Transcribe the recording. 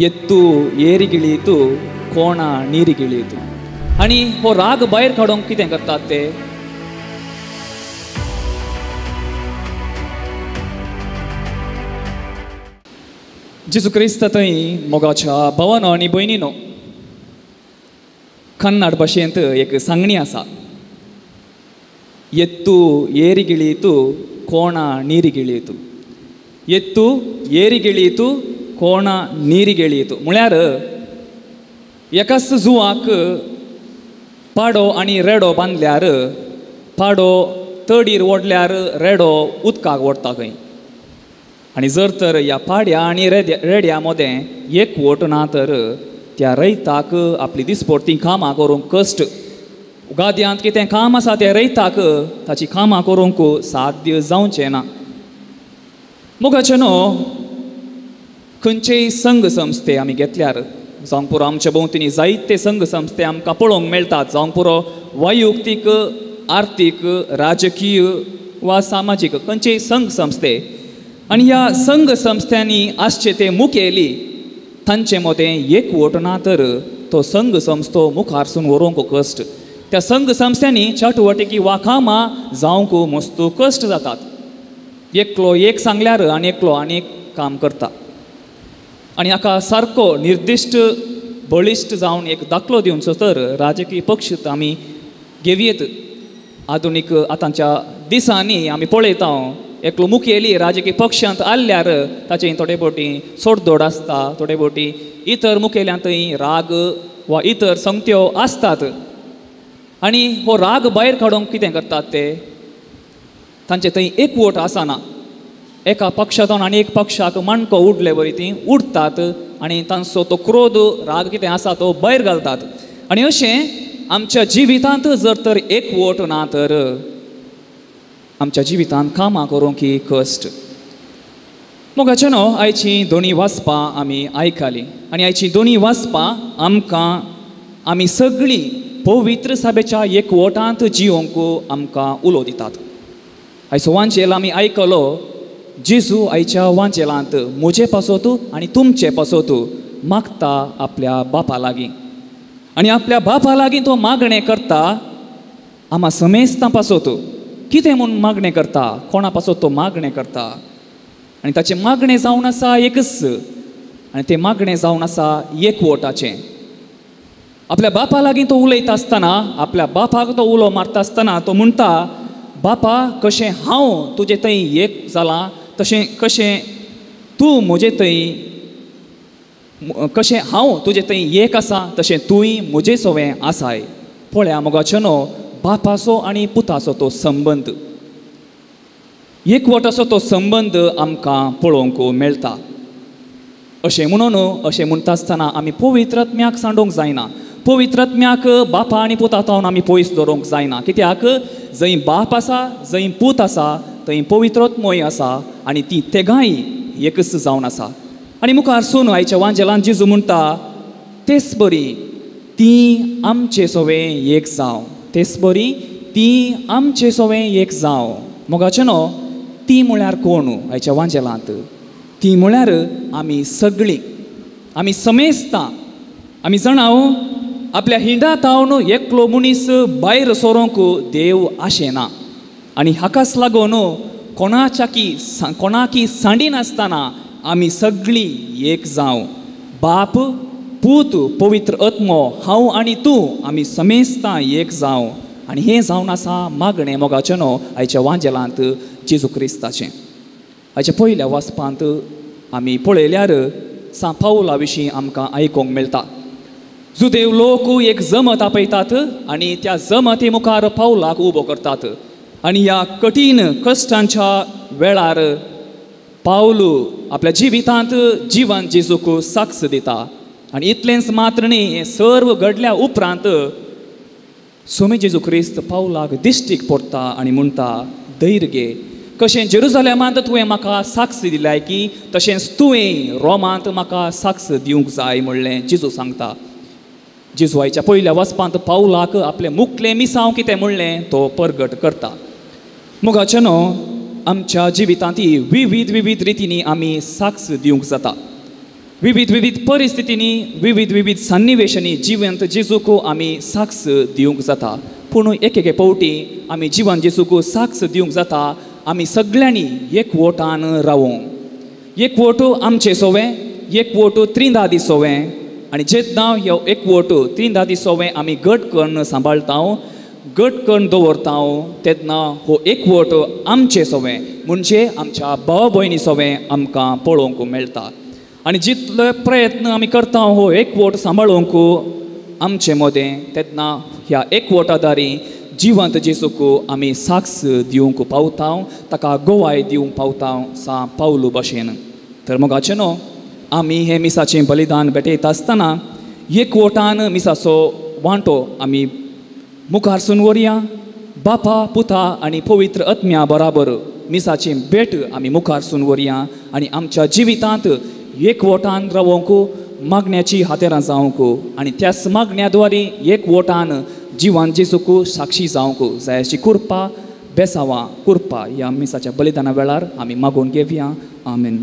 ಎತ್ತು ಏರಿಗಿಳಿಯಿತು, ಕೋಣ ನೀರಿಗಿಳಿಯಿತು. आनी हो राग भायर काडूंक कितें करतात ते? जेजू क्रिस्त थंय मोगाच्या भावानो आनी भयणीनो, कन्नड भाशेंत एक सांगणी आसा, ಎತ್ತು ಏರಿಗಿಳಿಯಿತು, ಕೋಣ ನೀರಿಗಿಳಿಯಿತು. ಎತ್ತು ಏರಿಗಿಳಿಯಿತು, ಕೋಣ ನೀರಿಗಿಳಿಯಿತು म्हळ्यार एकाच जुवाक पाडो आनी रेडो बांदल्यार पाडो तडीर ओडल्यार रेडो उदकाक ओडटा खंय. आनी जर तर ह्या पाड्या आनी रेड्या मदें एकवट ना तर त्या रयताक आपली दिसपडटी कामां करूंक कश्ट. गाद्यांत कितें काम आसा त्या रयताक ताची कामां करूंक साध्य जावचें ना. मोगाचें न्हू, खंयचेय संघ संस्थे आमी घेतल्यार जावंक पुरो आमच्या भोंवतणी जायते संघ संस्थे आमकां पळोवंक मेळटात, जावंक पुरो वैयक्तीक, आर्थीक, राजकीय वा सामाजीक खंयचेय संघ संस्थे. आनी ह्या संघ संस्थ्यांनी आसचे ते मुखेली तांचे मदें एकवट ना तर तो संघ संस्थो मुखारसून व्हरूंक कश्ट. त्या संघ संस्थ्यांनी चटुवटिकी वा कामां जावंक मस्त कश्ट जातात. एकलो एक सांगल्यार आनी एकलो आनी एक काम करता. आनी हाका सारको निर्दिश्ट बळिश्ट जावन एक दाखलो दिवचो तर राजकीय पक्ष आमी घेवयेत. आधुनीक आतांच्या दिसांनी आमी पळयता एकलो मुखेली राजकीय पक्षांत आसल्यार ताचे थोडे बोटी सोडदोड आसता, थोडे बोटी इतर मुखेल्यांतय राग वा इतर संगत्यो आसतात. आनी हो राग भायर काडूंक कितें करतात ते? तांचे थंय एकवट आसना. एका पक्षांतून आनी एक पक्षाक माणको उडले बरी तीं उडटात आनी तांचो तो क्रोध राग कितें आसा तो भायर घालतात. आनी अशें आमच्या जिवितांत जर तर एकवट ना तर आमच्या जिवितांत कामां करूंक ही कश्ट. मोगाचें न्हू, आयचीं दोनी वाचपां आमी आयकलीं आनी आयचीं दोनी वाचपां आमकां आमी सगळीं पवित्र सभेच्या एकवटांत जियोंक आमकां उलो दितात. आयचो वांजेल आमी आयकलो, जेजू आयच्या वांजेलांत म्हजे पासत आनी तुमचे पासत मागता आपल्या बापा लागीं. आनी आपल्या बापा लागीं तो मागणें करता आमा समेस्तां पासत. कितें म्हूण मागणें करता? कोणा पासत तो मागणें करता? आनी ताचें मागणें जावन आसा एकच, आनी तें मागणें जावन आसा एकवटाचें. आपल्या बापा लागीं तो उलयता आसतना, आपल्या बापाक तो उलो मारता आसतना तो म्हणटा, बापा कशें हांव तुजे थंय एक जालां तशें कशें तूं म्हजे थंय, कशें हांव तुजे थंय एक आसा तशें तूंय म्हजे सवें आसाय. पळया मोगाचें न्हू, बापाचो आनी पुताचो तो संबंद, एकवटाचो तो संबंद आमकां पळोवंक मेळटा. अशें म्हणून अशें म्हणटा आसतना आमी पवित्र आत्म्याक सांडूंक जायना. पवित्र आत्म्याक बापा आनी पुता तावन आमी पयस दवरूंक जायना. कित्याक जंय बाप आसा, जंय पूत आसा, थंय पवित्र आत्मोय आसा आनी ती तेगांय एकच जावन आसा. आनी मुखार सून आयच्या वांजेलान जेजू म्हणटा, तेच बरी ती आमचे सवें एक जावं, तेच बरी ती आमचे सवें एक जावं. मोगाचें न्हू, ती म्हळ्यार कोण? आयच्या वांजेलांत ती म्हळ्यार आमी सगळीं, आमी समेस्तां. आमी जाणां आपल्या हिंडा तावन एकलो मनीस भायर सरोंक देव आशेना. आनी हाकाच लागून कोणाकी सांडिनासतना आमी सगळीं एक जावं. बाप, पूत, पवित्र आत्मो, हांव आनी तूं आमी समेस्तां एक जावं. आनी हें जावन आसा मागणें मोगाचें न्हू आयच्या वांजेलांत जेजू क्रिस्ताचें. आयच्या पयल्या वाचपांत आमी पळयल्यार सांत पावला विशीं आमकां आयकूंक मेळटा. जुदेव लोक एक जमत आपयतात आनी त्या जमती मुखार पावलाक उबो करतात. आनी ह्या कठीण कश्टांच्या वेळार पावल आपल्या जिवितांत जिवन जेजूक साक्ष दिता. आनी इतलेंच मात्र न्ही, हें सर्व घडल्या उपरांत स्वामी जेजू क्रिस्त पावलाक दिश्टीक पडटा आनी म्हणटा, धैर्य घे, कशें जेरुजलेमांत तुवें म्हाका साक्ष दिल्याय की तशेंच तुवें रोमांत म्हाका साक्ष दिवंक जाय म्हणलें जेजू सांगता. जेजू आयच्या पयल्या वाचपांत पावलाक आपलें मुखलें मिसांव कितें म्हणलें तो परगट करता. मोगाचें न्हू, आमच्या जिवितांत विविध विविध रितींनी आमी साक्ष दिवंक जाता. विविध विविध परिस्थितींनी, विविध विविध सन्निवेशांनी जिवंत जेजूक आमी साक्ष दिवंक जाता. पूण एक एके पावटी आमी जिवन जेजूक साक्ष दिवंक जाता आमी सगळ्यांनी एकवटान रावोंक. एकवट आमचे सोवें, एकवट त्रिंदादी सोवें. आनी जेन्ना ह्यो एकवट त्रिंदादी सोवें आमी घट करून सांबाळटा, घट करून दवरता, तेन्ना हो एकवट आमचे सोवें म्हणजे आमच्या भाव भयणी सोवें आमकां पळोवंक मेळटा. आनी जितले प्रयत्न आमी करता हो एकवट सांबाळूंक आमचे मदें, तेन्ना ह्या एकवटादारी जिवंत जेजूक आमी साक्ष दिवंक पावता, ताका गोवाय दिवंक पावता सा पावलू भशेन. तर मोगाचें न्हू, आमी हें मिसाचें बलिदान भेटयता आसतना एकवटान मिसाचो वांटो आमी मुखारसून व्हरया. बापा, पुता आनी पवित्र आत्म्या बराबर मिसाचें भेट आमी मुखारसून व्हरया आनी आमच्या जिवितांत एकवटान रावोंक, मागण्याची हातेरां जावंक आनी त्याच मागण्या द्वारी एकवटान जिवन जेजूक साक्षी जावंक जाय अशी कृपा, बेसावां कृपा ह्या मिसाच्या बलिदाना वेळार आमी मागून घेवया. आमेन.